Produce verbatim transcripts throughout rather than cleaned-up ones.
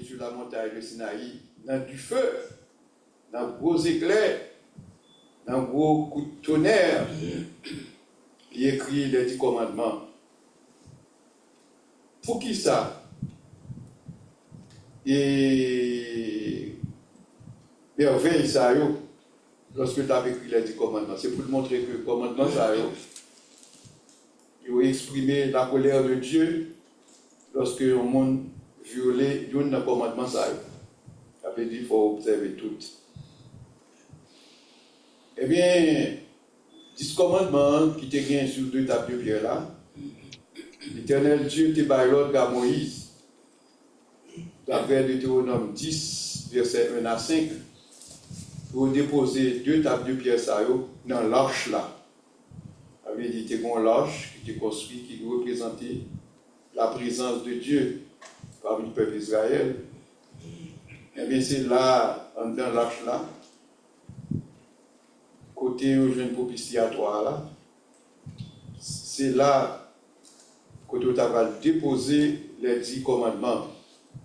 sur la montagne de Sinaï, nan dife, nan gwo zeklè, nan gwo kout tonè, li ekri les dix commandements. Poukisa e mèvèy sa yo, lòske l t ap ekri les dix commandements? Se pou l montre ke kòmandman sa yo, yo eksprime la colère de Dieu lòske yon moun vyole youn nan kòmandman sa yo. Sa vle di, fò w obsève tout. Ebyen, dis kòmandman an ki te gen sou de tab de pyè la, Letènèl Dye te bay lòd a Moyiz, daprè Detewonòm dis, vèsè en a senk, pou yo depoze de tab de pyè sa yo nan lach la. Sa vle di, te gen yon lach ki te konstwi ki reprezante la prezans de Dye pami pèp Izrayèl. Ebyen, se la, anndan lach la, kote yo jwenn pwopisyatwa a la, se la kote yo ta pral depoze les dix commandements,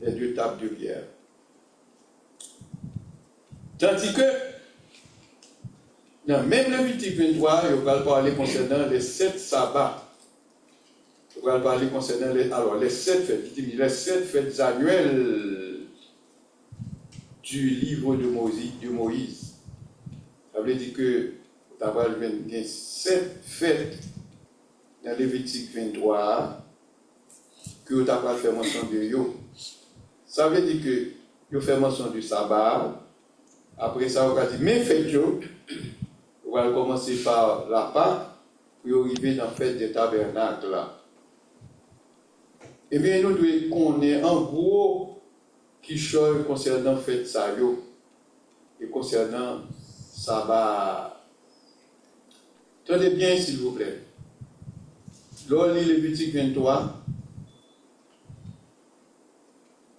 les deux tables de pierre. Tandike, nan menm Levitik venntwa, yo pral pale konsènan les sept sabbats. Yo pral pale konsènan les, alors, les sept fêtes, li di, les sept fêtes annuelles du livre de Moïse, de Moïse. Sa vle di ke ou ta pral jwenn gen sèt fèt nan Levitik venntwa a, ke yo ta pral fè mansyon de yo. Sa vle di ke yo fè mansyon de saba a, apre sa, yo pral di, men fèt yo, yo pral kòmanse pa la Pak, pou yo rive nan fèt de tabènak la. Ebyen, nou dwe konnen an gwo kichòy konsènan fèt sa yo e konsènan saba a. Tande byen, silvouplè. Lè w li Levitik venntwa,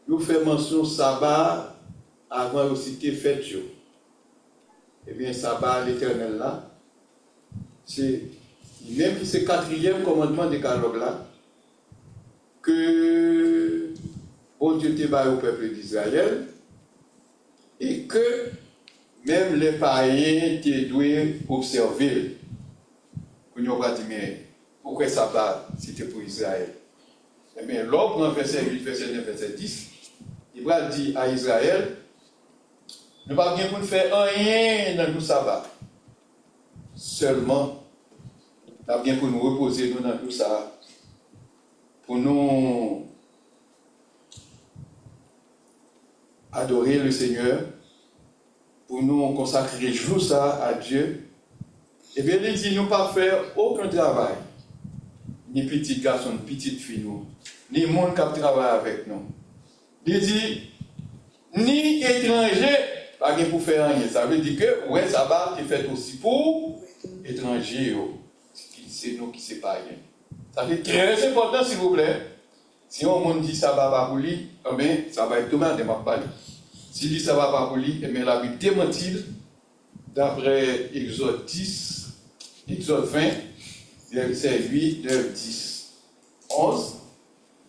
yo fè mansyon saba a avan yo site fèt yo. Ebyen, saba a Letènèl la, se li menm ki se katriyèm kòmandman dekalòg la, ke Bondye te bay o pèp de Izrayèl, e ke menm lè payen te dwe obsève l. Kounye a, w va di, men, ou kwè saba a, se te pou Izrayèl? Ebyen, lè w pran vèsè uit, vèsè nèf, vèsè dis, li pral di a Izrayèl, nou p ap gen pou n fè anyen nan jou saba. Sèlman, n ap gen pou n repoze nou nan jou sa a, pou nou adore le Senyè, pou nou konsakre jou sa a a Dye. Ebyen, li di nou p ap fè okenn travay, ni pitit gason n, pitit fi nou, ni moun k ap travay avèk nou. Li di, ni etranje pa gen pou fè anyen. Sa vle di ke, ou wè, saba a te fèt osi pou etranje yo, ki se nou ki se payen. Sa se trè enpòtan, silvouplè. Si yon moun di saba pa pou li, anben, saba ebdomade m ap pale. Si li saba pa pou li, enben, Labib demanti l, daprè Egzòd dis, Egzòd ven, vèsè uit, nèf, dis, onz,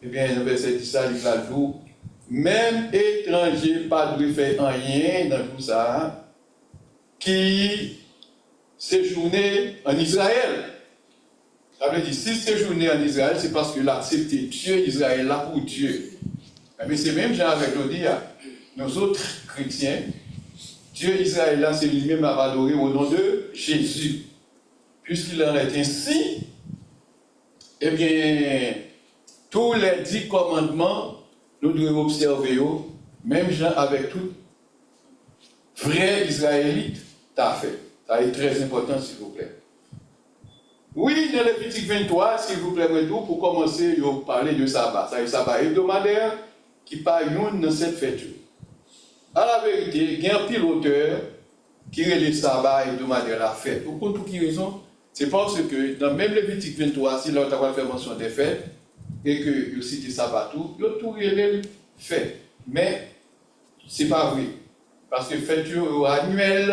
ebyen, nan vèsè dis la, li pral di w, menm etranje pa dwe fè anyen nan jou sa a ki sejounen ann Izrayèl. Sa vle di, si l sejounen ann Izrayèl, se paske l aksepte Dye Izrayèl la pou Dye. Ebyen, se menm jan avèk jodi a. Nou zòt kretyen, Dye Izrayèl la, se li menm n ap adore au nom de Jésus. Puisqu'il en est ainsi, ebyen, tous les dix commandements, nou dwe obsève yo, menm jan avèk tout vrè Izrayelit ta fè. Sa e trè enpòtan, silvouplè. Wi, nan Levitik venntwa, silvouplè, mwen di w, pou kòmanse, yo pale de saba. Sa e saba ebdomadè, ki pa youn nan sèt fèt yo. A la verite, gen anpil otè ki rele saba ebdomadè la fèt. Ou konn pou ki rezon? Se paske nan menm Levitik venntwa, se la yo ta pral fè mansyon de fèt, e ke yo site saba tou, yo tou rele l fèt. Men, se pa vre. Paske fèt yo, yo anyèl,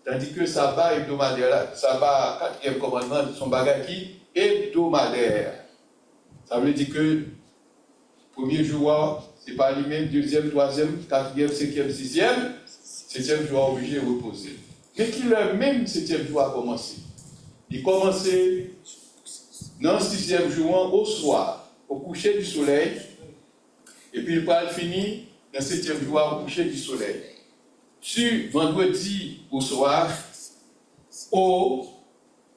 tandike saba ebdomadè la, saba katriyèm kòmandman, se yon bagay ki ebdomadè. Sa vle di ke Premye jou a, se pa li menm, dezyèm, twazyèm, katriyèm, senkyèm, sizyèm, setyèm jou a oblije repoze. Men kilè menm setyèm jou a kòmanse? Li kòmanse nan sizyèm jou an oswa o kouche di solèy, epi li pral fini nan setyèm jou a o kouche di solèy. Si vandredi oswa o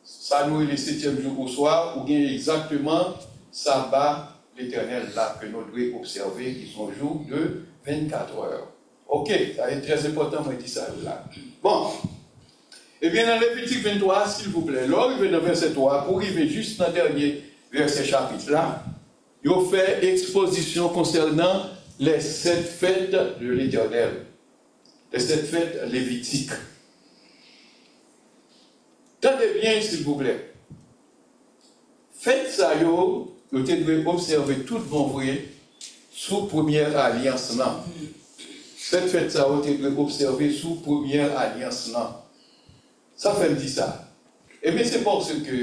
sa nou rele setyèm jou oswa, ou gen egzakteman saba Letènèl la ke nou dwe obsève, ki se yon jou de vennkat è. Oke, sa se trè enpòtan, mwen di sa yo la. Bon, ebyen, nan Levitik venntwa, silvouplè, lè w rive nan vèsè twa, pou rive jis nan dènye vèsè chapit la, yo fè ekspozisyon konsènan les sept fêtes de l'Éternel, les sept fêtes lévitiques. Tande byen, silvouplè. Fèt sa yo, yo te dwe obsève tout bon vre sou premyè alyans lan. Sèt fèt sa yo te dwe obsève sou premyè alyans lan. Sa fè m di sa? Ebyen, se paske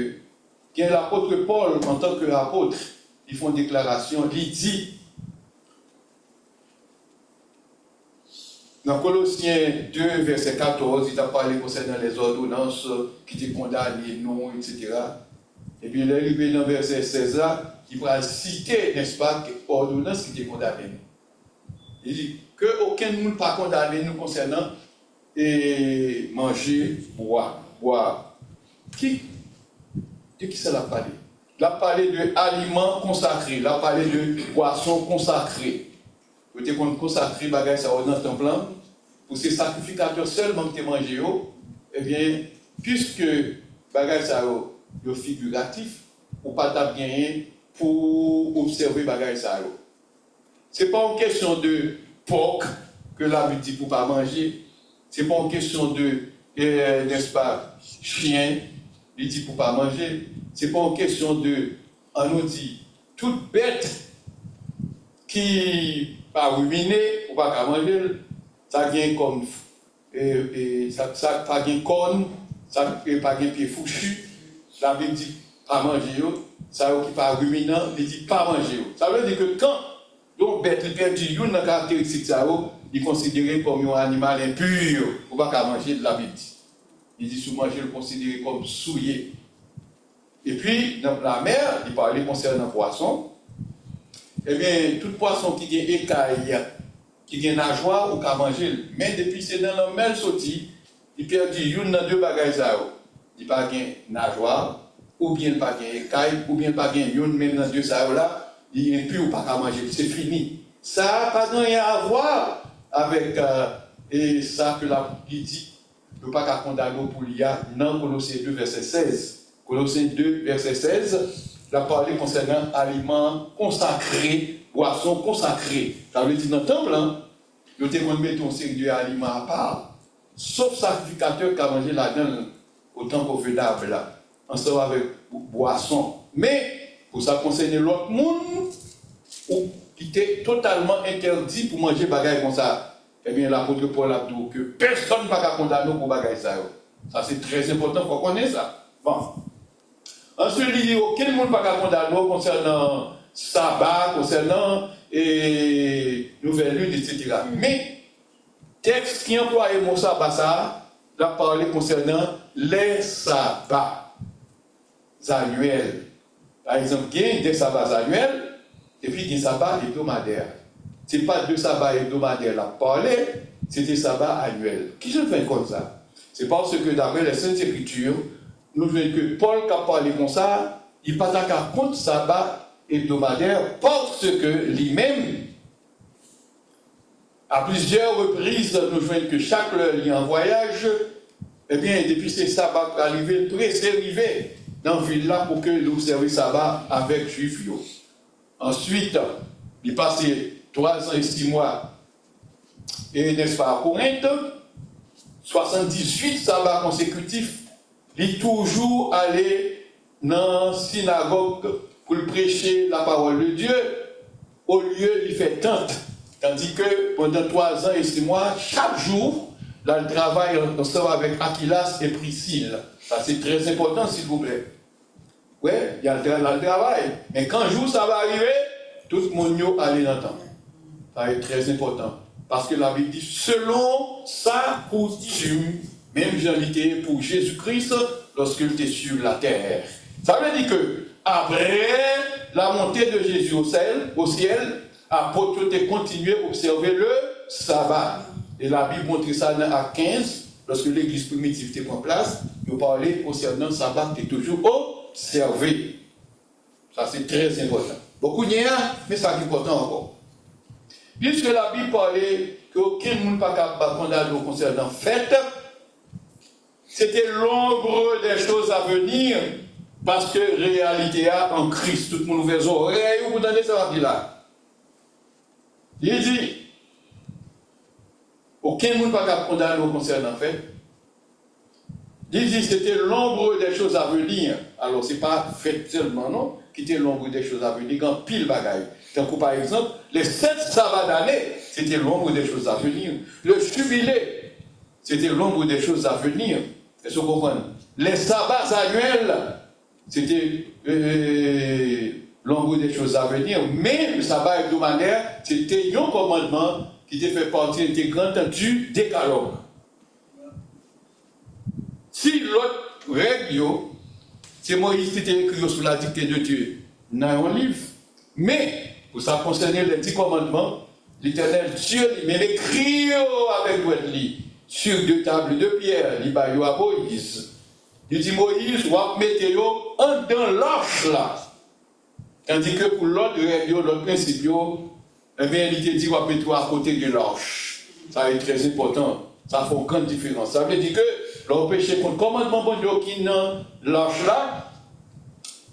gen lapot Pòl, antanke apot, li fè yon deklarasyon, li di, nan Kolosyen de, vèsè katòz, li t ap pale konsènan lèzòdonans ki te kondane nou, etsetera. Epi lè l rive nan vèsè sèz la, li pral site, nèspa, òdonans ki te kondane nou. Li di, ke okenn moun pa kondane nou konsènan e manje, bwa, bwa. Ki, de ki sa l ap pale? L ap pale de aliman konsakre, l ap pale de bwason konsakre. Yo te konn konsakre bagay sa yo nan tanp lan, pou se sakrifikatè sèlman ki te manje yo. Ebyen, piske bagay sa yo, yo figiratif, ou pa t ap genyen pou obsève bagay sa yo. Se pa yon kesyon de pòk ke Labib di pou pa manje. Se pa yon kesyon de, eh, nèspa, chen, li di pou pa manje. Se pa yon kesyon de, ann nou di, tout bèt ki pa rimine, ou pa ka manje l. Sa gen kòm e, e, sa, sa k pa gen kòn, sa k pa gen pye fouchi, Labib di pa manje yo, sa yo ki pa riminan, li di pa manje yo. Sa vle di ke kan yon bèt li pèdi youn nan karakteristik sa yo, li konsidere kòm yon animal enpi, ou pa ka manje l, Labib di. Li di si w manje l, konsidere kòm souye. Epi, nan lamè, li pale konsènan pwason. Ebyen, tout pwason ki gen ekay, ki gen najwa, ou ka manje l. Men depi se nan lanmè l soti, li pèdi youn nan de bagay sa yo. Li pa gen najwa, oubyen li pa gen ekay, oubyen li pa gen youn menm nan de sa yo la, li enpi, ou pa ka manje l. Se fini. Sa a pa gen anyen a vwa avèk, euh, e sa ke la, li di, yo pa ka kondane w pou li a nan Kolosyen de vèsè sèz. Kolosyen de vèsè sèz, l ap pale konsènan aliman konsakre, bwason konsakre. Sa vle di nan tanp lan, yo te konn mete yon seri de aliman apa, sof sakrifikatè ka manje ladan l otan konvenab la, ansanm avèk bwason. Men, pou sa konsène lòt moun, ou ki te totalman entèdi pou manje bagay konsa, ebyen, lapot Pòl ap di w ke pèsonn pa ka kondane w pou bagay sa yo. Sa se trè enpòtan, fò w konnen sa. Bon. Answit, li di, okenn moun pa ka kondane w konsènan saba, konsènan, e, nouvèl lin, etsetera. Men, tèks ki anplwaye mo saba sa a, l ap pale konsènan lè saba anyèl. Pa egzanp, gen de saba anyèl, epi gen saba ebdomadè. Se pa de saba ebdomadè l ap pale, se de saba anyèl. Kijan l fè konn sa? Se paske, daprè les Saintes Écritures, nou jwenn ke Pòl k ap pale konsa, li pa ta ka kont saba ebdomadè, paske li menm, a plizyè repriz, nou jwenn ke chak lè li an vwayaj, ebyen, depi se saba k pral rive, l prese rive nan vil la pou ke l obsève saba avèk Jwif yo. Answit, li pase twa zan e sis mwa, e, nèspa, a Korent, swasanndizuit saba konsekitif, li toujou ale nan sinagòg pou l preche lapawòl de Dye, olye li fè tant. Tandike pandan twa zan e sis mwa, chak jou, l al travay ansanm avèk Akilas e Prisil. Sa se trè enpòtan, silvouplè. Wi, y al tra-, l al travay. Men kan jou saba rive, Tout moun yo ale nan tanp. Sa e trè enpòtan. Paske Labib di, selon sa koutim, menm jan li te ye pou Jezi Kris, lòske l te swiv latè. Sa vle di ke, apre la montée de Jésus au ciel, au ciel, apot yo te kontinye obsève le saba. E Labib montre sa nan Ak kenz, lòske legliz primitif te pran plas, yo pale konsènan saba ki te toujou obsève. Sa se trè enpòtan. Bon, kounye a, men sa ki enpòtan ankò. Piske Labib pale ke okenn moun pa ka ba kondane w konsènan fèt, se te l'ombre des choses à venir, paske reyalite a an Kris. Tout moun ouvè zòrèy ou pou tande sa w ap di la. Li di, okenn moun pa ka kondane w konsènan fèt. Li di, se te l'ombre des choses à venir. Alò, se pa fèt sèlman, non, ki te l'ombre des choses à venir, gen anpil bagay. Tankou, pa egzanp, les sept sabbats d'année, se te l'ombre des choses à venir. Le jubilé, se te l'ombre des choses à venir. Èske w konprann? Les sabbats annuels, se te, euh, l'ombre des choses à venir. Men, saba ebdomadè, se te yon kòmandman ki te fè pati entegrant du décalogue. Si lòt règ yo, se Moyiz ki te ekri yo sou la dictée de Dieu nan yon liv. Men, pou sa konsène les dix commandements, Letènèl Dye li menm ekri yo avèk dwèt li sur deux tables de pierre, li ba yo a Moyiz. Li di Moyiz, w ap mete yo anndan lach la. Tandike pou lòt règ yo, lòt prensip yo, ebyen, li te di w ap mete yo akote de lach. Sa e trè enpòtan. Sa fè yon grann diferans. Sa vle di ke lè w peche kont kòmandman Bondye yo ki nan lach la,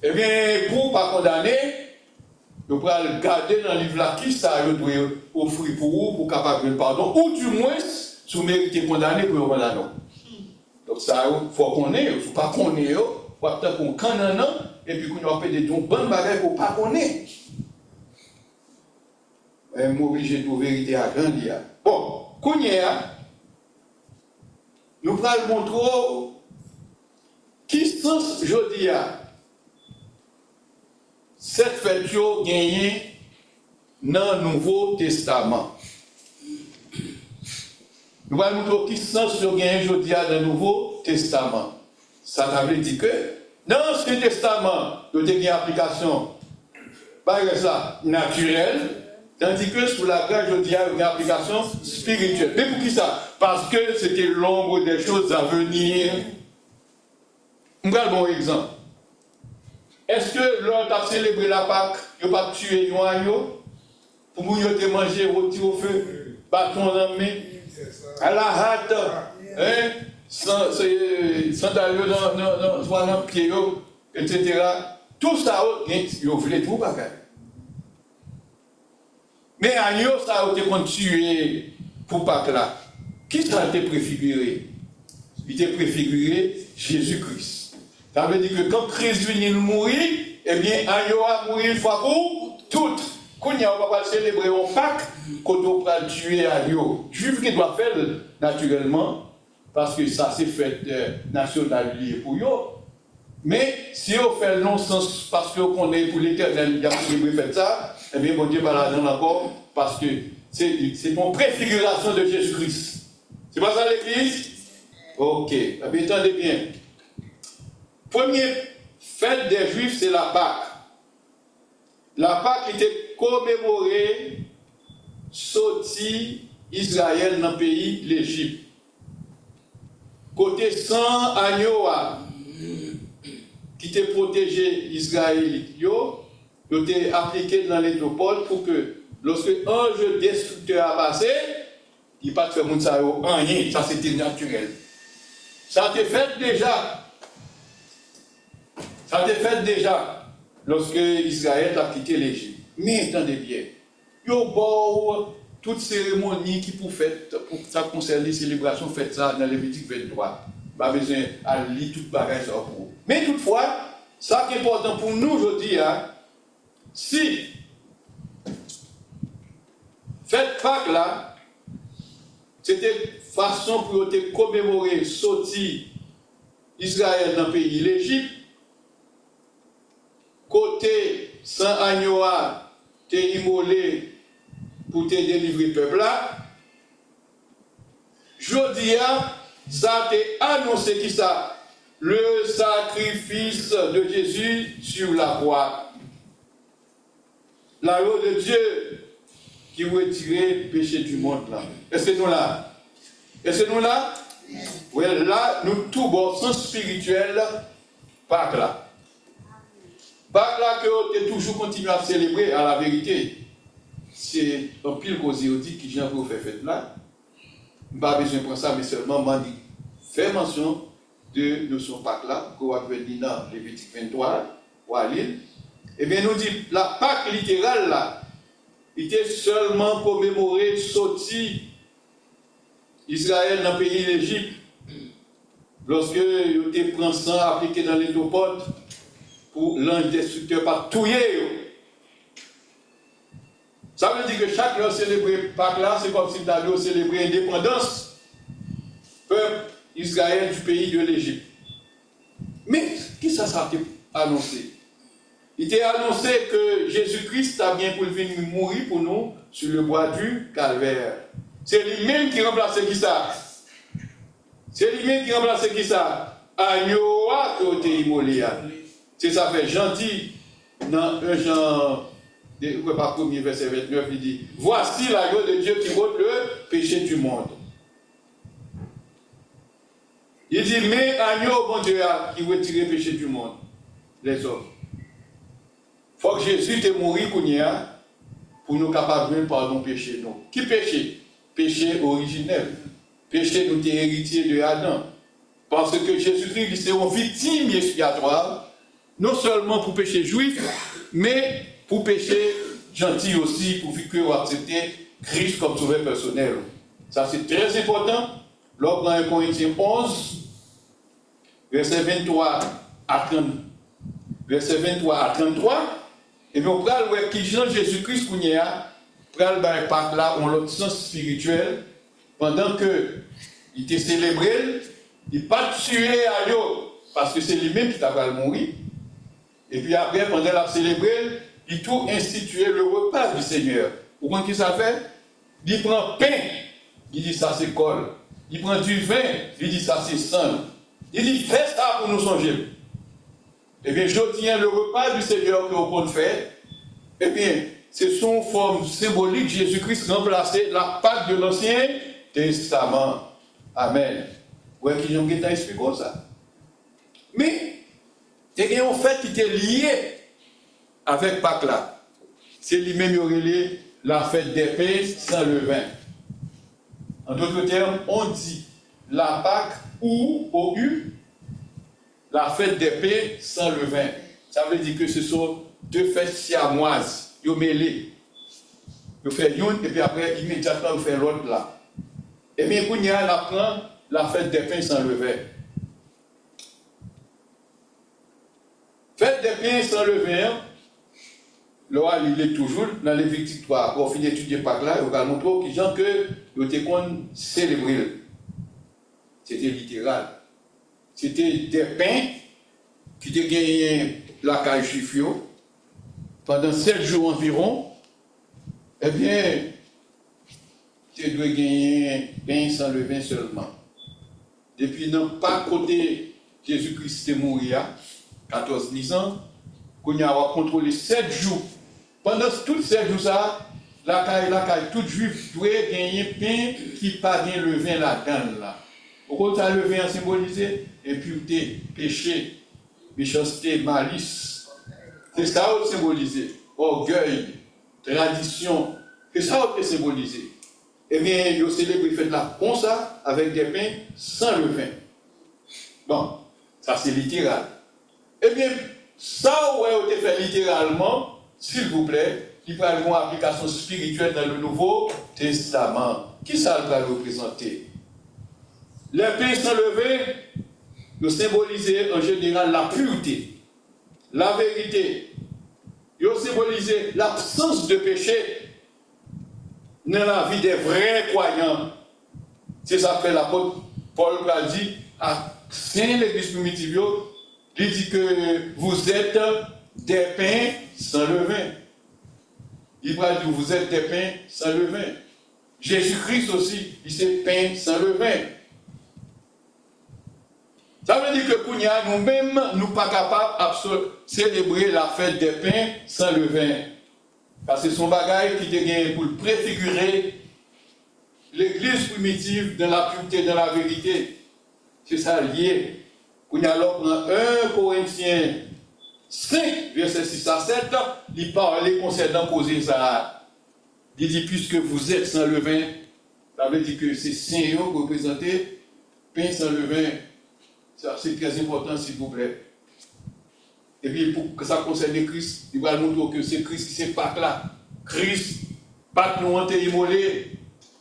ebyen, pou w pa kondane, yo pral gade nan liv la kisa yo dwe ofri pou ou, pou w kapab jwenn padon, oudimwens, si w merite kondane, pou yo kondane w. Donk, sa yo, fò w konnen yo. Si w pa konnen yo, w ap tankou yon kannannan, epi kounye a w ap pede di yon bann bagay ke w pa konnen. Men m oblije di w verite a jan l ye a. Bon, kounye a, nou pral montre w ki sans jodi a sèt fèt yo genyen nan Nouvo Testaman. Nou pral montre w ki sans yo genyen jodi a nan Nouvo Testaman. Sa ta vle di ke nan Ansyen Testaman, yo te gen aplikasyon bagay sa natirèl, tandike sou lagras jodi a, yo gen aplikasyon espirityèl. Men poukisa? Paske se te l'ombre des choses à venir. M pral ba w egzanp. Èske lè yo t ap selebre Lapak, yo pa t tiye yon ayo? Pou moun yo te manje, roti o fe, baton nan men, alahat, hein, san-, se-, sandal yo nan, nan, nan, swa nan pye yo, etsetera. Tout sa yo gen, yo vle tou bagay. Men ayo sa yo te konn tiye pou Pak la, kisa l te prefigire? Li te prefigire Jezi Kris. Sa vle di ke kan Kris vini, l mouri, ebyen, ayo a mouri yon fwa pou tout. Kounye a, ou pa pral selebre yon Pak kote w pral tiye ayo. Jwif gen dwa fè l, natirèlman, paske sa se fèt, eh, nasyonal li ye pou yo. Men, si yo fè l nan sans, paske yo konnen pou Letènèl, y ap selebre fèt sa, ebyen, Bondye pa ladan l ankò, paske se, se yon prefigirasyon de Jezi Kris. Se pa sa, legliz? Oke. Ebyen, tande byen. Premye fèt dè Jwif, se Lapak. Lapak, li te komemore soti Izrayèl nan peyi Lejip. Kote san anyo a ki te pwoteje Izrayelit yo, yo te aplike l nan letwopòl pou ke lòske anj destriktè a pase, li pa t fè moun sa yo anyen. Sa se te natirèl. Sa te fèt deja. Sa te fèt deja lòske Izrayèl t ap kite Lejip. Men, tande byen, yo ba w tout seremoni ki pou fèt, pou sa konsène selebrasyon fèt sa nan Levitik venntwa. Pa bezwen al li tout bagay sa yo pou ou. Men toutfwa, sa k enpòtan pou nou jodi a, si fèt Pak la, se te fason pou yo te komemore soti Izrayèl nan peyi Lejip, kote san anyo a te imole pou te delivre pèp la, jodi a, sa te anonse ki sa? Le sacrifice de Jésus sur la croix. L'agneau de Dieu qui retire péché du monde la. Èske nou la? Èske nou la? Wè, la, nou tou bon sans espirityèl Pak la. Pak la ke yo te toujou kontinye ap selebre, a la verite. Se anpil koze yo di kijan pou yo fè fèt la. M pa bezwen pran sa, men sèlman m annik fè mansyon de nosyon Pak la, ke w ap jwenn li nan Levitik venntwa, w a li l. Ebyen, nou di, la Pak literal la, li te sèlman komemore soti Izrayèl nan peyi Lejip, lòske yo te pran san aplike nan lendopòt pou lanj destriktè pa t touye yo. Sa vle di ke chak lè yo selebre Pak la, se kòmsi m ta di yo selebre endepandans pèp Izrayèl du peyi de Lejip. Men, kisa sa te anonse? Li te anonse ke Jezi Kris t ap gen pou l vin mouri pou nou sur le bois du Calvaire. Se li menm ki ranplase kisa? Se li menm ki ranplase kisa? Anyo a ke yo te imole a. Se sa fè Jan di nan en Jan, de, ou kwè pa premye vèsè vennèf, li di, Voici l'agneau de Dieu qui ôte le péché du monde. Li di, Men anyo Bondye a ki retire peche du monde, lèzòm. Fòk Jezi te mouri kounye a pou nou kapab jwenn padon peche nou. Ki peche? Peche orijinèl. Peche nou te eritye de Adan. Paske Jezikri, li se yon viktim ekspyatwa, non sèlman pou peche jwif, men pou peche janti osi, pouvi ke w aksepte Kris kòm sovè pèsonèl. Sa se trè enpòtan. Lè w pran en Korentyen onz, vèsè venntwa a trant, vèsè venntwa a tranntwa, ebyen, w pral wè kijan Jezi Kris kounye a pral bay Pak la yon lòt sans espirityèl, pandan ke li te selebre l, li pa t tiye anyo, paske se li menm ki ta pral mouri. Epi apre, pandan l ap selebre l, li tou enstitiye le repas du Seigneur. Ou konn ki sa l fè? Li pran pen, li di, "Sa se kò l." Li pran diven, li di, "Sa se san l." Li di, "Fè sa pou nou sonje m." Ebyen, jodi a, le repas du Seigneur ke w konn fè, ebyen, se sou yon fòm senbolik, Jezi Kris ranplase la Pâque de l'Ancien Testament. Amèn. Ou wè kijan m gentan eksplike w sa? Men, te gen yon fèt ki te lye avèk Pak la. Se li menm yo rele la fête des pains sans levain. En d'autres termes, on dit la Pâque ou, O U, la fête des pains sans levain. Sa vle di ke se son de fèt syamwaz, yo mele. Yo fè youn, epi apre, imedyatman, yo fè lòt la. Ebyen, kounye a, n ap pran la fête des pains sans levain. Fèt dè pen san leven an, lè w al li l toujou, nan Levitik twa, apre w fin etidye Pak la, yo pral montre w kijan ke yo te konn selebre l. Se te literal. Se te dè pen ki te genyen lakay Jwif yo pandan sèt jou anviwon. Ebyen, te dwe genyen pen san leven sèlman. Depi nan Pak kote Jezi Kris te mouri a, katòz Nisan, kounye a w ap kontwole sèt jou. Pandan tout sèt jou sa a, lakay, lakay tout Jwif dwe genyen pen ki pa gen leven ladan l la. Ou konn sa leven an senbolize? Enpirte, peche, mechanste, malis. Se sa yo senbolize. Ògèy, tradisyon. Se sa yo te senbolize. Ebyen, yo selebre fèt la konsa, avèk dè pen san leven. Bon, sa se literal. Ebyen, sa w wè yo te fè literalman, silvouplè, li pral gen yon aplikasyon espirityèl nan le Nouvo Testaman. Kisa l pral reprezante? Lè pen san leven, yo senbolize an jeneral lapirte, laverite. Yo senbolize labsans de peche nan lavi dè vrè kwayan. Se sa k fè lapot Pòl pral di ak sen legliz primitiv yo, li di ke vous êtes des pains sans levain. Li pral di, vous êtes des pains sans levain. Jezi Kris osi, li se pen san leven. Sa vle di ke kounye a, nou menm, nou pa kapab ap so-, selebre la fèt dè pen san leven. Paske se yon bagay ki te gen pou l prefigire legliz primitiv dans la pureté, dans la vérité. Se sa l ye. Kounye a, lè w pran en Korentyen senk, vèsè sis a sèt, li pale konsènan koze sa a. Li di, puisque vous êtes sans levain, sa vle di ke se sen yo k reprezante, pen san leven. Sa, se trè enpòtan, silvouplè. Epi, pou sa konsène Kris, li pral montre w ke se Kris ki se Pak la. Kris, Pak nou an te imole.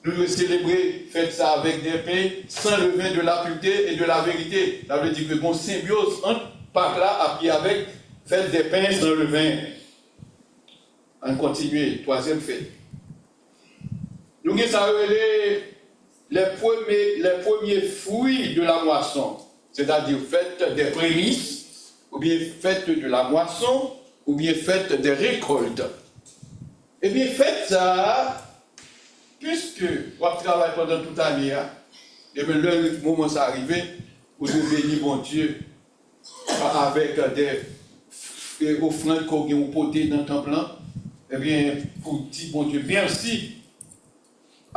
Nou dwe selebre fèt sa avèk dè pen san leven de la pureté et de la vérité. Sa vle di ke gon senbyoz ant Pak la api avèk fèt dè pen san leven. Ann kontinye, twazyèm fèt. Nou gen sa yo rele les premiers, les premiers fruits de la moisson, c'est-à-dire fête des prémices, oubyen fête de la moisson, oubyen fête des récoltes. Ebyen, fèt sa a, piske w ap travay pandan tout ane a, ebyen, lè moman sa a rive, ou dwe beni Bondye avèk de, e, ofrann ke w gen ou pote nan tanp lan, ebyen, pou di Bondye mèsi,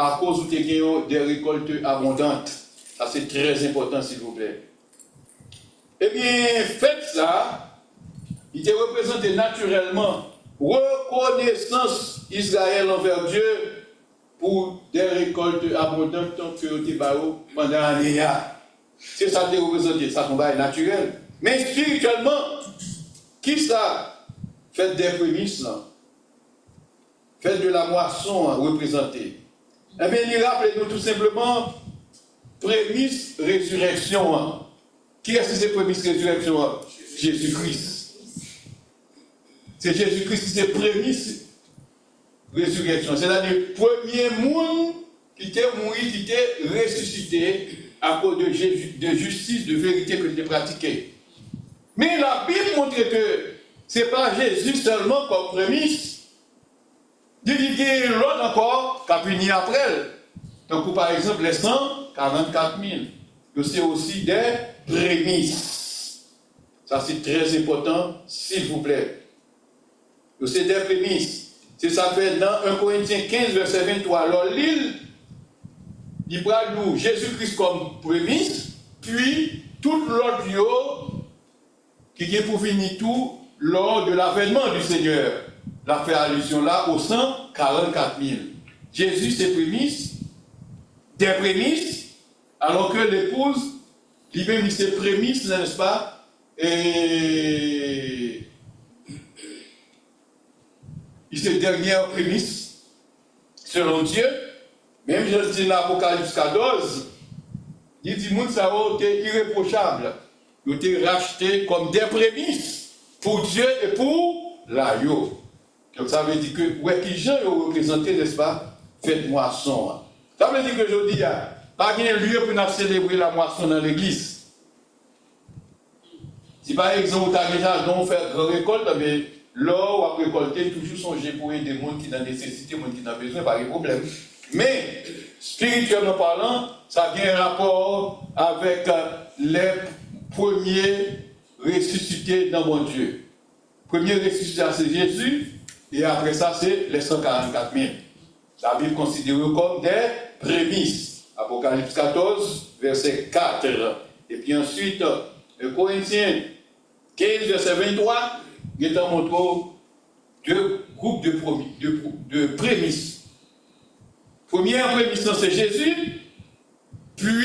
akoz ou te gen yon, des récoltes abondantes. Sa se trè enpòtan, silvouplè. Ebyen, fèt sa, li te reprezante natirèlman rekonesans Izrayèl anvè Dye pou des récoltes abondantes ke yo te ba yo pandan ane a. Se sa l te reprezante, sa se yon bagay natirèl. Men espirityèlman, kisa fèt dè premis lan, fèt de la mwason an reprezante? Ebyen, li raple nou tou senpleman premis rezirèksyon an. Kiyès ki se premis rezirèksyon an? Jezi Kris. Se Jezi Kris ki se premis rezirèksyon, sètadi premye moun ki te mouri, ki te resisite akoz de Jezi, de jistis, de verite ke l te pratike. Men Labib montre ke se pa Jezi sèlman kòm premis, li, li gen lòt ankò k ap vini apre l, tankou pa egzanp lè san karannkat mil, yo se osi de premis. Sa se trè enpòtan, silvouplè. Yo se de premis. Se sa k fè nan en Korentyen kenz, vèsè venntwa, lè w li l, li pral di w Jezi Kris kòm premis, pi tout lòt yo ki gen pou vini tou lors de l'avènement du Seigneur. L ap fè alizyon la o san karannkat mil. Jezi se premis, de premis, alò ke lepouz, li menm, li se premis, n'est-ce pas? E li se dènyè premis, selon Dye. Menm jan l di nan Apokalips katòz, li di moun sa yo te irepwochab, yo te rachte kòm de premis pour Dieu et pour l'agneau. Donk, sa vle di ke, wè ki jan yo reprezante, n'est-ce pas, fèt mwason an. Sa vle di ke jodi a, pa gen lye pou n ap selebre la mwason nan legliz. Si pa egzanp, ou ta gen jaden, ou fè gran rekòlt, men lè w ap rekòlte, toujou sonje pou ede moun ki nan nesesite, moun ki nan bezwen, pa gen pwoblèm. Men, espirityèlman palan, sa gen rapò avèk, euh, les premiers ressuscités dans Bondye. Premye resisite a se Jezi, e apre sa se les san karannkat mil. Labib konsidere yo kòm de premis. Apokalips katòz, vèsè kat. Epi answit, en Korentyen kenz, vèsè venntwa, gentan montre w de gwoup de, promi, de, de premis. Premye premis lan se Jezi, pi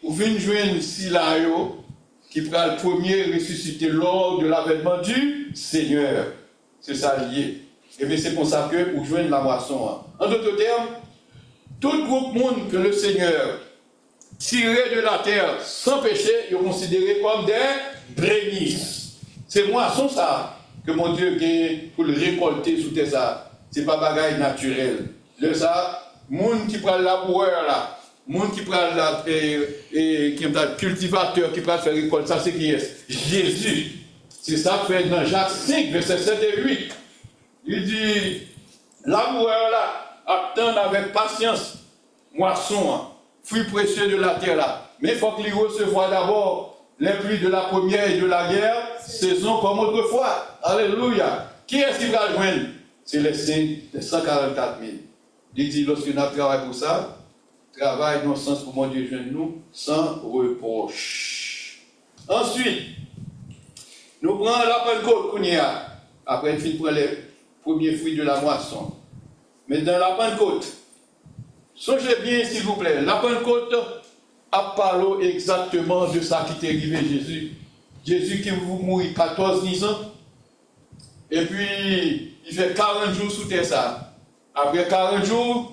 ou vin jwenn sila yo ki pral premye resisite lors de l'avènement du Seigneur. Se sa l ye. Ebyen, se konsa ke ou jwenn lamwason an. En d'autres termes, tout gwoup moun ke le Seigneur tire de la terre sans péché, yo konsidere kòm de premis. Se mwason sa a ke Bondye gen pou l rekòlte sou tè sa a. Se pa bagay natirèl. Lè sa a, moun ki pral labourè la, moun ki pral la, e, e, ki pral kiltivatè, ki pral fè rekòlt, sa se kiyès? Jezi. Se sa k fè nan Jak senk, vèsè sèt e uit, li di, Labourè la ap tann avèk pasyans mwason an, fruits précieux de la terre la. Men fòk li resevwa dabò les pluies de la première et de la guerre saison comme autrefois. Alelouya! Kiyès ki pral jwenn? Se les saints, les cent quarante-quatre mille. Li di, lòske n ap travay pou sa, travay nan sans pou Bondye jwenn nou san repwòch. Answit, nou pran la Pannkot kounye a, apre n fin pran les premiers fruits de la moisson. Men nan la Pannkot, sonje byen, silvouplè, la Pannkot ap pale w egzakteman de sa ki te rive Jezi. Jezi ki mouri katòz dizan, epi li fè karant jou sou tè sa. Apre karant jou,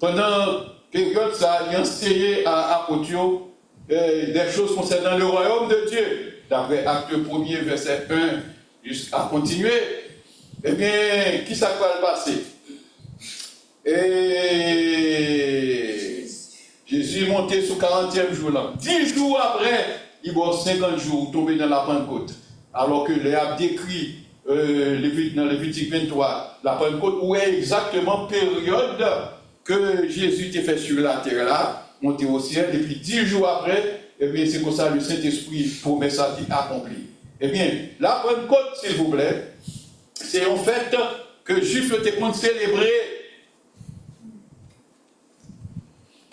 pandan peryòd sa, li anseye a apot yo, eh, des choses concernant le royaume de Dieu, d'après Actes premier, verset un, jusqu'à continuer. Ebyen, ki sa k pral pase? E Jezi monte sou karantyèm jou lan. Dis jou apre, li ba w senkant jou, ou tonbe nan la Pannkot. Alò ke lè y ap dekri, euh, Levit-, nan Levitik venntwa, la Pannkot, ou wè egzakteman peryòd ke Jezi te fè sou latè la, monte o syèl, epi dis jou apre, ebyen, se konsa le Sentespri, pwomès la te akonpli. Ebyen, la Pannkot, silvouplè, se yon fèt ke Jwif yo te konn selebre.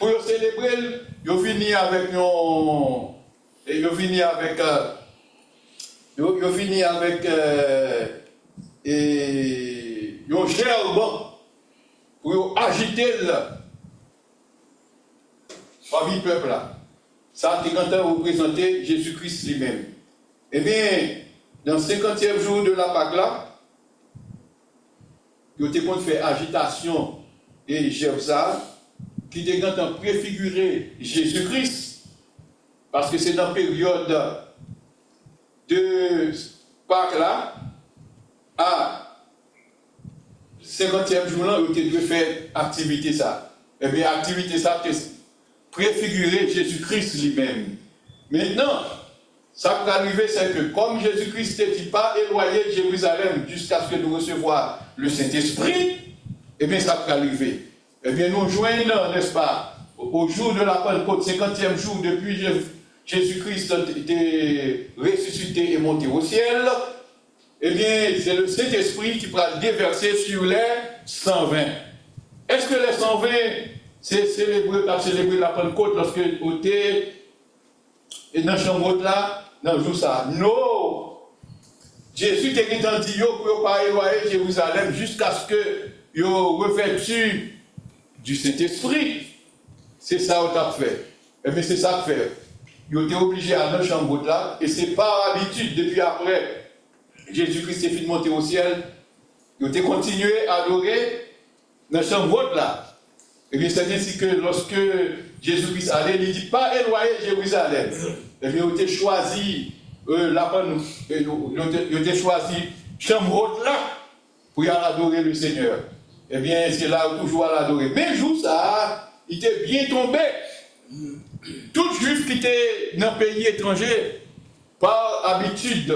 Pou yo selebre l, yo vini avèk yon, e yo vini avèk, euh, yo, yo vini avèk, euh, e, yon jèb pou yo ajite l pami pèp la. Sa te gentan reprezante Jezi Kris li menm. Ebyen, nan senkantyèm jou de la Pak la, yo te konn fè ajitasyon e jèb sa a, ki te gentan prefigire Jezi Kris, paske se nan peryòd de Pak la, a senkantyèm jou lan, yo te dwe fè aktivite sa. Ebyen, aktivite sa te prefigire Jezi Kris li menm. Mentnan, sa k pral rive, se ke kòm Jezi Kris te di, pa elwaye Jerizalèm jiskaske nou resevwa le Sentespri, ebyen, sa k pral rive. Ebyen, nou jwenn, n'est-ce pas, au jour de la Pentecôte, senkantyèm jou depi Je-, Jezi Kris te, te resisite e monte o syèl, ebyen, se le Sentespri ki pral devèse sur les cent vingt. Èske les cent vingt, se selebre, t ap selebre la Pannkot lòske yo te e nan chanm wot la, nan jou sa a? No! Jezi te gentan di yo pou yo pa elwaye Jerizalèm jiskaske yo revèti du Sentespri. Se sa yo t ap fè. Ebyen, se sa k fè yo te oblije al nan chanm wot la, e se pa abitid, depi apre Jezi Kris te fin monte o syèl, yo te kontinye adore nan chanm wot la. Ebyen, sèt ensi ke lòske Jezi Kris ale, li di, pa elwaye Jerizalèm. Ebyen, yo te chwazi, euh, lapann, euh, yo, yo te, yo te chwazi chanm wot la pou y al adore le Senyè. Ebyen, se la yo toujou al adore. Men jou sa a, li te byen tonbe. Tout Jwif ki te nan peyi etranje, pa abitid,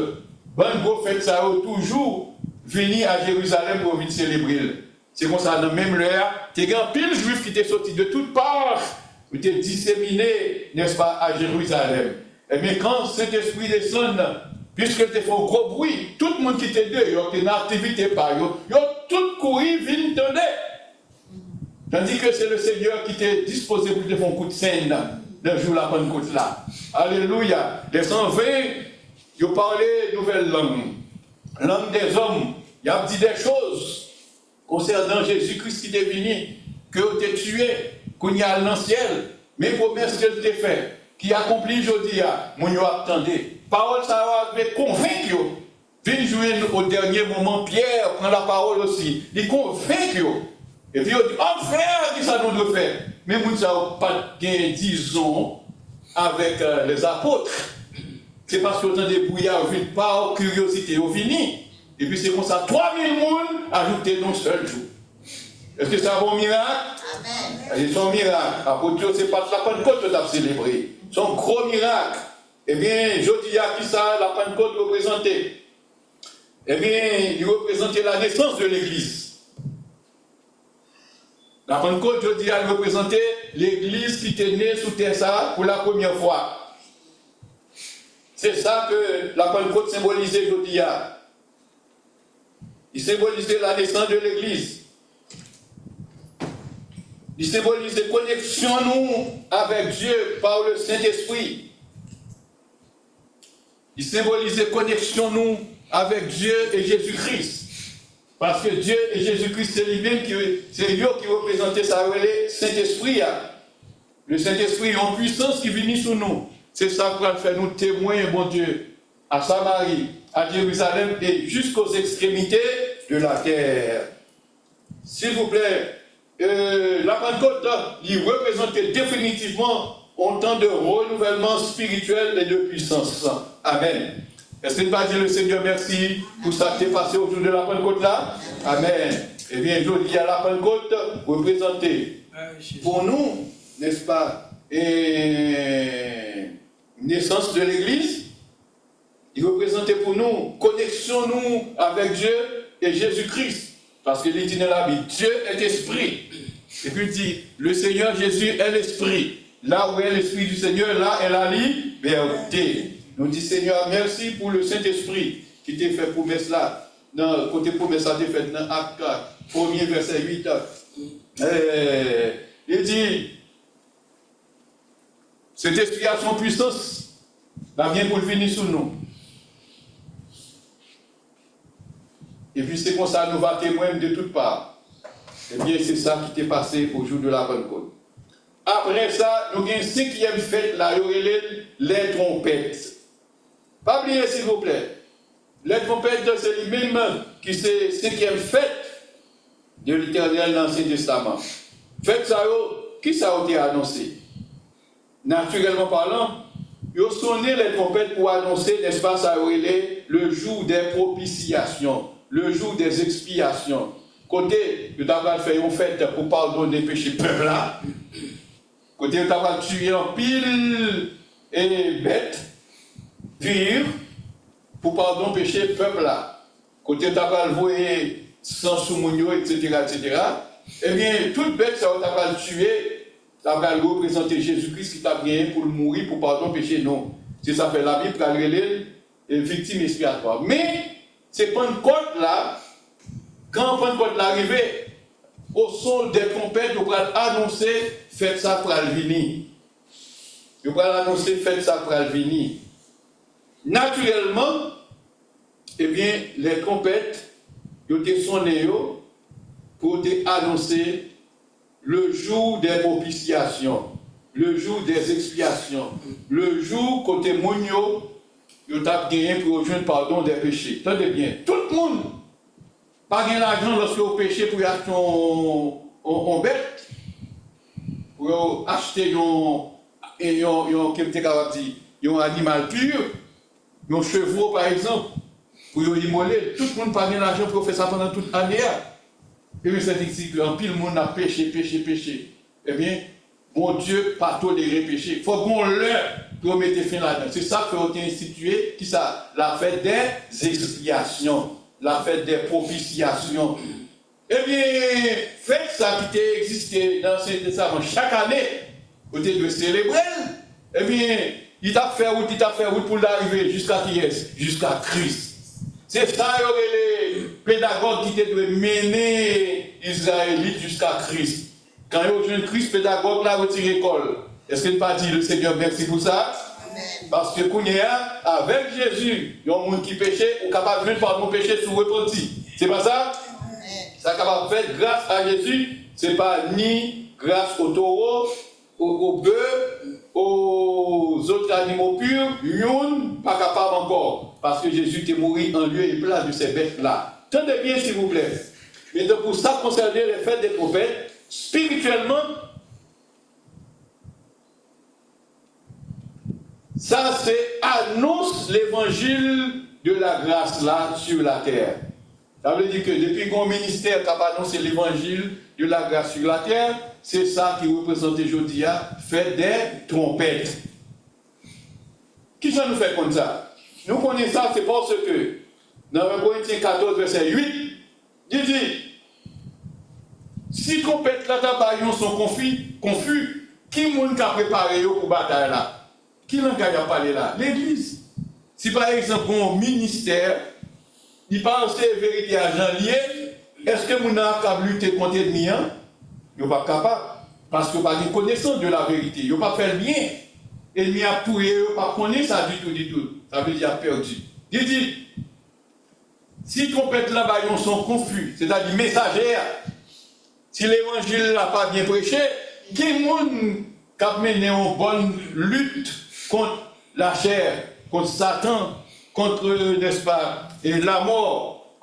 bann gwo fèt sa yo toujou vini a Jerizalèm pou yo vin selebre l. Se konsa, nan menm lè a, te gen anpil Jwif ki te soti de tout pa, yo te disemine, nèspa, a Jerizalèm. Ebyen, kan Sentespri desann, piske l te fè yon gwo bri, tout moun ki te deyò, ki te nan aktivite pa yo, yo tout kouri vin tande. Tandike se le Senyè ki te dispoze pou l te fè yon kout senn nan jou la Pannkot la. Alelouya! Lè san ven, yo pale nouvèl lang, lang dèzòm, y ap di dè choz konsènan Jezi Kris ki te vini, ke yo te tiye, kounye a l nan syèl. Men pwomès ke l te fè, ki akonpli jodi a, moun yo ap tande. Pawòl sa yo arive konvenk yo. Vin jwenn o dènye moman, Pyè pran lapawòl osi. Li konvenk yo. Epi yo di, òm frè, kisa nou dwe fè? Men moun sa yo pa t gen dizon avèk, euh, lèzapot. Se paske yo tande bri a, yo vin pa kiryozite, yo vini. Epi se konsa, twa mil moun ajoute nan yon sèl jou. Èske sa pa yon mirak? Amèn. Se yon mirak. Apot yo, se pa t la Pannkot yo t ap selebre. Se yon gwo mirak. Ebyen, jodi a, kisa la Pannkot reprezante? Ebyen, li reprezante la nesans de legliz. Lapannkot, jodi a, l reprezante legliz ki te ne sou tè sa a pou la premyè fwa. Se sa ke Lapannkot senbolize jodi a. Li senbolize la nesans de legliz. Li senbolize koneksyon nou avèk Dye pa le Sentespri. Li senbolize koneksyon nou avèk Dye e Jezi Kris. Paske Dye e Jezi Kris, se li menm ki, se yo ki reprezante sa yo rele Sentespri a. Le Sentespri, yon pwisans ki vini sou nou. Se sa k pral fè nou temwen Bondye a Samari, a Jerizalèm e jusqu'aux extrémités de la terre. Silvouplè, euh, Lapannkot, li reprezante definitivman yon tan de renouvèlman espirityèl e de pwisans. Amèn. Èske n pa di le Seigneur merci pou sa ki te pase au jour de Lapannkot la? Amèn. Ebyen, jodi a Lapannkot reprezante pou nou, nèspa, e, nesans de legliz, li reprezante pou nou koneksyon nou avèk Dye e Jezi Kris. Paske li di nan Labib, Dieu est esprit. Epi li di, le Seigneur Jésus est l'esprit. Là où est l'esprit du Seigneur, là est la liberté. Nou di Senyè a mèsi pou le Sentespri ki te fè pwomès la, nan kote pwomès la te fèt nan Ak premye vèsè uit. Eh, li di, Sentespri a se yon pwisans, l ap gen pou l vini sou nou. Epi se konsa nou va temwen m de tout pa. Ebyen, se sa ki te pase au jour de la Pentecôte. Apre sa, nou gen senkyèm fèt la, yo rele l lè twonpèt. Pa bliye, silvouplè, lè twonpèt, se li menm ki se senkyèm fèt de Letènèl nan Ansyen Testaman. Fèt sa yo, kisa yo te anonse? Natirèlman palan, yo sonnen lè twonpèt pou anonse, nèspa, sa yo rele le jour des propitiations, le jour des expiations. Kote yo ta pral fè yon fèt pou padonnen peche pèp la. Kote yo ta pral tiye anpil, e, bèt pir pou padon peche pèp la. Kote yo ta pral voye san sou moun yo, etsetera, etsetera. Ebyen, tout bèt sa yo ta pral tiye, ta pral reprezante Jezi Kris ki t ap genyen pou l mouri pou padon peche nou. Se sa fè Labib pral rele l, e, viktim ekspyatwa. Men, se Pannkòt la, kan Pannkòt la rive, o son dè twonpèt, yo pral anonse fèt sa pral vini. Yo pral anonse fèt sa pral vini. Natirèlman, ebyen, lè twonpèt, yo te sonnen yo pou yo te anonse le jour des propitiations, le jour des expiations, le jour kote moun yo, yo t ap genyen pou yo jwenn padon dè peche. Tande byen, tout moun pa gen lajan lòske yo peche pou yo achte yon, yon, yon bèt, pou yo achte yon, yon, yon, ke m te kapab di, yon animal pur, yon chevreau, pa egzanp, pou yo imole l. Tout moun pa gen lajan pou yo fè sa pandan tout ane a. Ebyen, sa vle di ke anpil moun ap peche, peche, peche. Ebyen, Bondye pa tolere peche. Fòk gon lè pou yo mete fen ladan. Se sa k fè yo te enstitiye, kisa? La fête des expiations, la fête des propitiations. Ebyen, fèt sa ki te egziste nan Ansyen Testaman chak ane, yo te dwe selebre l. Ebyen, li t ap fè wout, li t ap fè wout pou l ta rive jiska kiyès? Jiska Kris. Se sa yo rele pedagòg ki te dwe mennen Izrayelit jiska Kris. Kan yo jwenn Kris, pedagòg la retire kò l. Èske n pa di le Seigneur mèsi pou sa? Amèn. Paske kounye a, avèk Jezi, yon moun ki peche, ou kapab jwenn padon peche si w repanti. Se pa sa? Amèn. Sa kapab fèt gras a Jezi, se pa ni gras o towo, o, o bè, o zòt zanimo pur, youn pa kapab ankò, paske Jezi te mouri en lieu et place de ces bêtes-là. Tande byen, silvouplè. Men pou sa k konsène lè fèt dè twonpèt, espirityèlman, sa se anons levanjil de la gras la sur la terre. Sa vle di ke depi gon ministè k ap anonse levanjil de la gras sur la terre, se sa ki reprezante jodi a fèt dè twonpèt. Kijan nou fè konn sa? Nou konnen sa, se paske nan en Korentyen katòz vèsè uit, li di, Si twonpèt la ta bay yon son konfi, konfi, ki moun ka prepare yo pou batay la? Ki langaj y ap pale la? Legliz. Si pa egzanp, gon ministè, li pa anseye verite a jan l ye, èske moun nan ap kab lite kont ènmi an? Yo p ap kapab. Paske yo pa gen konesans de la verite. Yo p ap fè l byen. Ènmi ap touye yo, yo p ap konnen sa ditou, ditou. Sa vle di y ap pèdi. Li di, si twonpèt la bay yon son konfi, sètadi mesaje a, si levanjil la pa byen preche, ki moun k ap mennen yon bòn lit kont lachè, kont Satan, kont, nèspa, e lamò,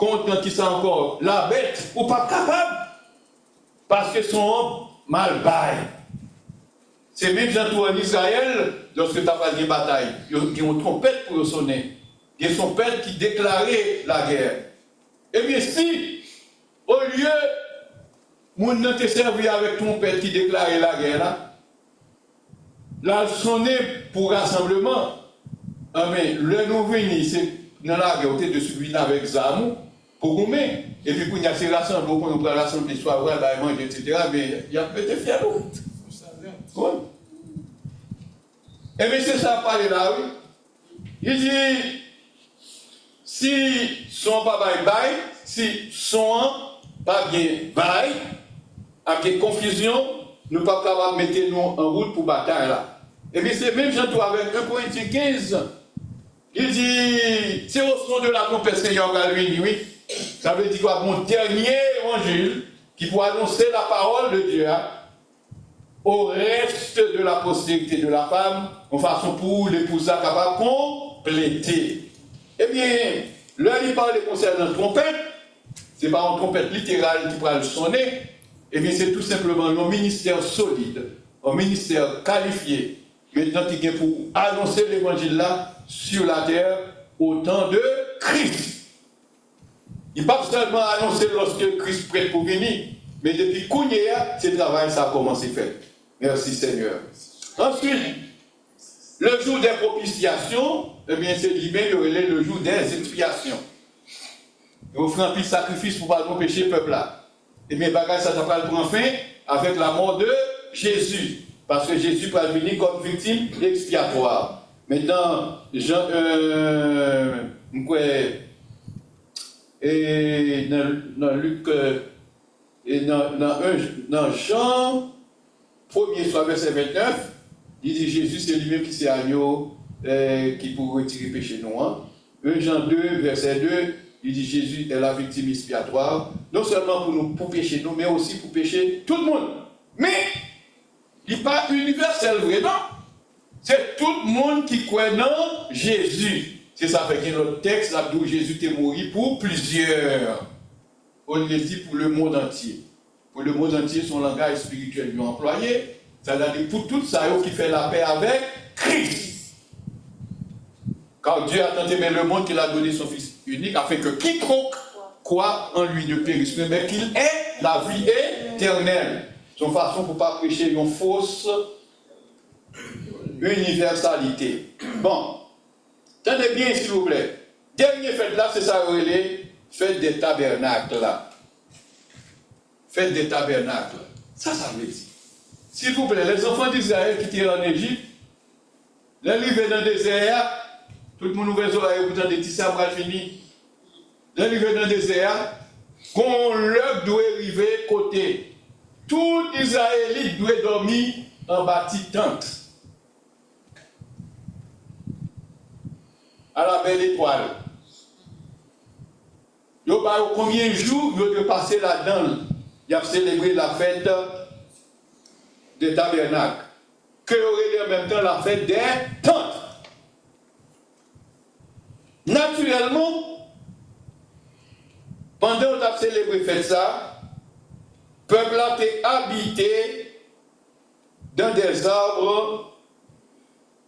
kont kisa ankò? Labèt, ou p ap kapab, paske son an mal bay. Se menm jan tou ann Izrayèl, lòske ta pral gen batay, yo gen yon twonpèt pou yo sonnen. Gen twonpèt ki deklare lagè. Ebyen, si, olye moun nan te sèvi avèk twonpèt ki deklare lagè la, l al sonnen pou rasanbleman, anben, lè nou vini, se nan lagè, ou te dwe sou vin avèk zam ou, pou goumen. Epi kounye a, se rasanble, ou konnen ou pral rasanble, swa ou pral bay manje, etsetera, men y ap mete fyèl ou. Wi. Ebyen, se sa ap pale la, wi. Li di, si son an pa bay, bay, si son an pa byen bay, ap gen konfizyon, nou p ap kapab mete nou an wout pou batay la. Ebyen, se menm jan tou avèk en Korentyen kenz. Li di, c'est au son de la trompette Seigneur pral vini, wi. Sa vle di ki ap gen yon dènye evanjil ki pou anonse la parole de Dieu a, au reste de la postérité de la femme, yon fason pou lepouz la kapab konplete. Ebyen, lè li pale konsènan twonpèt, se pa yon twonpèt literal ki pral sonnen, ebyen, se tou senpleman yon ministè solid, yon ministè kalifye, mentnan ki gen pou anonse levanjil la sur la terre au temps de Christ. Li p ap sèlman anonse lòske Kris prèt pou vini, men depi kounye a, se travay sa a kòmanse fèt. Mèsi, Senyè. Answit, le jour des propitiations, ebyen, se li menm yo rele le jour des expiations. Yo ofri anpil sakrifis pou padon peche pèp la. Ebyen, bagay sa ta pral pran fen avèk lamò de Jezi, paske Jezi pral vini kòm viktim ekspyatwa. Mentnan, Jan, euh, m kwè, e nan, nan Lik, euh, e nan, nan, en, nan Jan premye swa vèsè vennèf, li di Jezi se li menm ki se agno, eh, ki pou retire peche nou an. En Jan de, vèsè de, li di Jezi est la victime expiatoire, non sèlman pou nou, pou peche nou, men osi pou peche tout moun. Men, li pa inivèsèl vre, non. Se tout moun ki kwè nan Jezi. Se sa fè gen lòt tèks, l ap di w Jezi te mouri pou plizyè. Olye di pour le monde entier. Pour le monde entier, se yon langaj espirityèl yo anplwaye, sa vle di pou tout sa yo ki fè lapè avèk Kris. Car Dieu a tant aimé le monde qu'il a donné son Fils unique, afin que quiconque croit en lui ne périsse point, mais qu'il ait la vie éternelle. Se yon fason pou pa preche yon fos inivèsalite. Bon, tande byen, silvouplè. Dènye fèt la, se sa yo rele fèt dè tabènak la. Fèt dè tabènak la. Sa sa vle di? Silvouplè, lèzanfan d Izrayèl ki te an Ejip, lè l rive nan dezè a, tout moun ouvè zòrèy yo pou tande ti sa pral fini. Lè l rive nan dezè a, gon lè k dwe rive kote tout Izrayelit dwe dòmi anba ti tant. À la belle étoile. Yo ba yo konbyen jou yo dwe pase ladan l. Y ap selebre la fèt de tabènak, ke yo rele an menm tan la fèt dè tant. Natirèlman, pandan yo t ap selebre fèt sa, pèp la te abite dans des arbres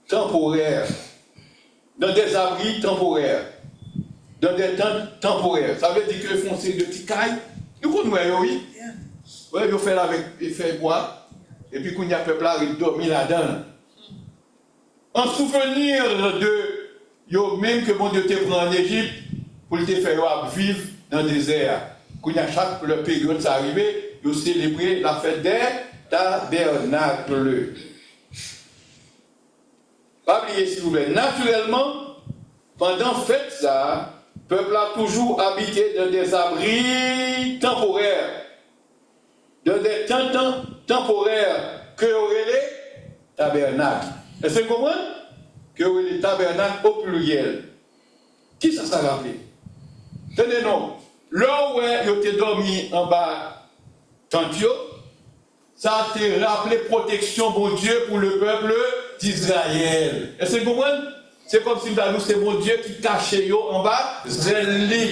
temporaires, dans des abris temporaires, dans des tentes temporaires. Sa vle di ke fè yon seri de ti kay, nou konn wè yo, wi. Wè, yo fè l avèk fèy bwa, epi kounye a pèp la ret dòmi ladan l. An souvni de yo menm ke Bondye te pran an Ejip pou l te fè yo ap viv nan dezè a. Kounye a, chak lè peryòd sa a rive, yo selebre la fèt dè tabènak. Pa bliye, silvouplè, natirèlman, pandan fèt sa a, pèp la toujou abite dans des abris temporaires, dans des tentes temporaires, ke yo rele tabènak. Èske n konprann? Ke yo rele tabènak o pliryèl. Kisa sa raple? Tande non, lè w wè yo te dòmi anba tant yo, sa te raple pwoteksyon Bondye pou le pèp d'Izrayèl. Èske n konprann? Se kòmsi m ta di w se Bondye ki kache yo anba zèl li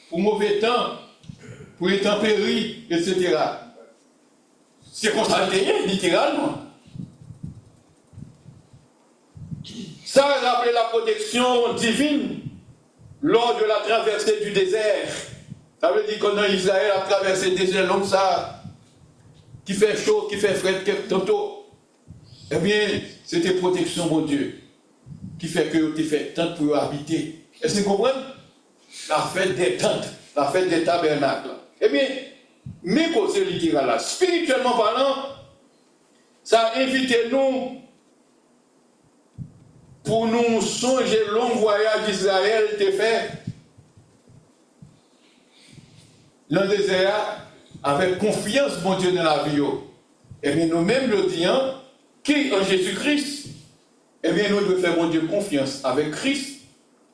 pou move tan, pou entanperi, etsetera. Se konsa l te ye, literalman. Sa raple la protection divine lors de la traversée du désert. Sa vle di ke nan Izrayèl ap travèse dezè long sa a, ki fè cho, ki fè frèt kèk tanto. Ebyen, se te pwoteksyon Bondye ki fè ke yo te fè tant pou yo abite. Èske n konprann? La fête des tentes, la fête des tabernacles. Ebyen, men koze literal la. Espirityèlman palan, sa envite nou pou nou sonje long vwayaj Izrayèl te fè nan dezè a avèk konfyans Bondye nan lavi yo. Ebyen, nou menm jodi a, ki an Jezi Kris, ebyen, nou dwe fè Bondye konfyans avèk Kris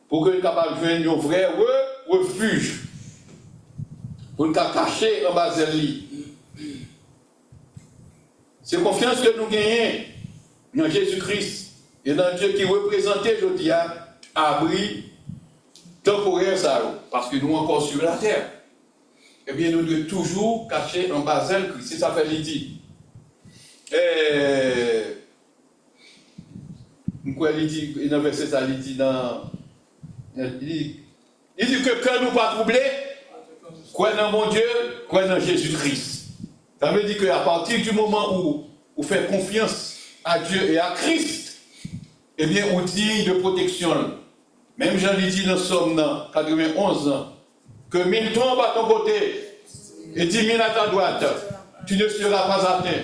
pou ke n kapab jwenn yon vrè re-, refij, pou n ka kache anba zèl li. Se konfyans ke nou genyen nan Jezi Kris e nan Dye ki reprezante jodi a abri tanporè sa yo, paske nou ankò sou latè. Ebyen, nou dwe toujou kache anba zèl Kris. Se sa fè li di, eh, m kwè li di, e nan vèsè sa, li di nan, li, li di ke kè nou pa twouble, kwè nan Bondye, kwè nan Jezi Kris. Sa vle di ke apati di moman ou, ou fè konfyans a Dye e a Kris, ebyen, ou diy de pwoteksyon l. Menm jan li di nan Sòm nan, katrevenn-onz lan, que mille tombent à ton côté et dix mille à ta droite, tu ne seras pas atteint.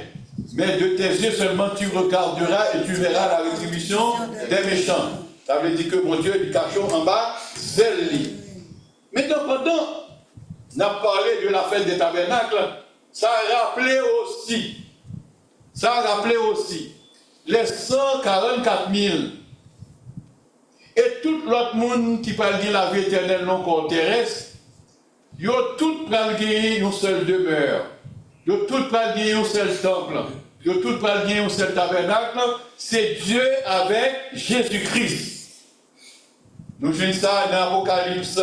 Mais de tes yeux seulement tu regarderas et tu verras la rétribution des méchants. Sa vle di ke Bondye li kache w anba zèl li. Mentnan, pandan n ap pale de la fête des tabernacles, sa raple osi, sa raple osi les cent quarante-quatre mille e tout lòt moun ki pral gen lavi etènèl nan kò terès, yo tout pral genyen yon sèl demè. Yo tout pral genyen yon sèl tanp. Yo tout pral genyen yon sèl tabènak. Se Dye avèk Jezi Kris. Nou jwenn sa nan Apokalips,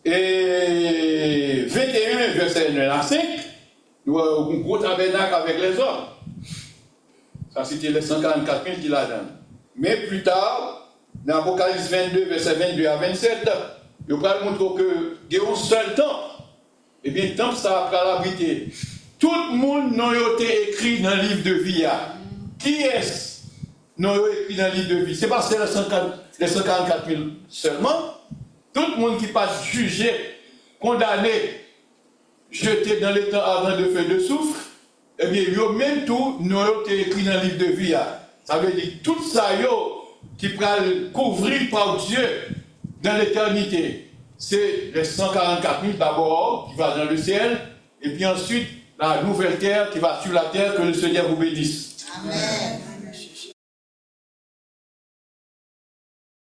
e, venteyen, vèsè en a senk. Nou wè yon gwo tabènak avèk lèzòm. Sa se te les cent quarante-quatre mille ki ladan l. Men pita, nan Apokalips vennde, vèsè vennde a vennsèt, yo pral montre w ke gen yon sèl tanp. Ebyen, tanp sa a pral abrite tout moun non yo te ekri nan liv de vi a. Kiyès non yo ekri nan liv de vi? Se pa sèl les cent quarante-quatre mille sèlman. Tout moun ki pa t jije, kondane, jeté dans l'étang ardent de feu de soufre, ebyen, yo menm tou, non yo te ekri nan liv de vi a. Sa vle di, tout sa yo ki pral kouvri pa Dye dans l'éternité, se les cent quarante-quatre mille d'abord qui va dans le ciel, et puis ensuite, la nouvelle terre qui va sur la terre, que le Seigneur vous bénisse. Amen.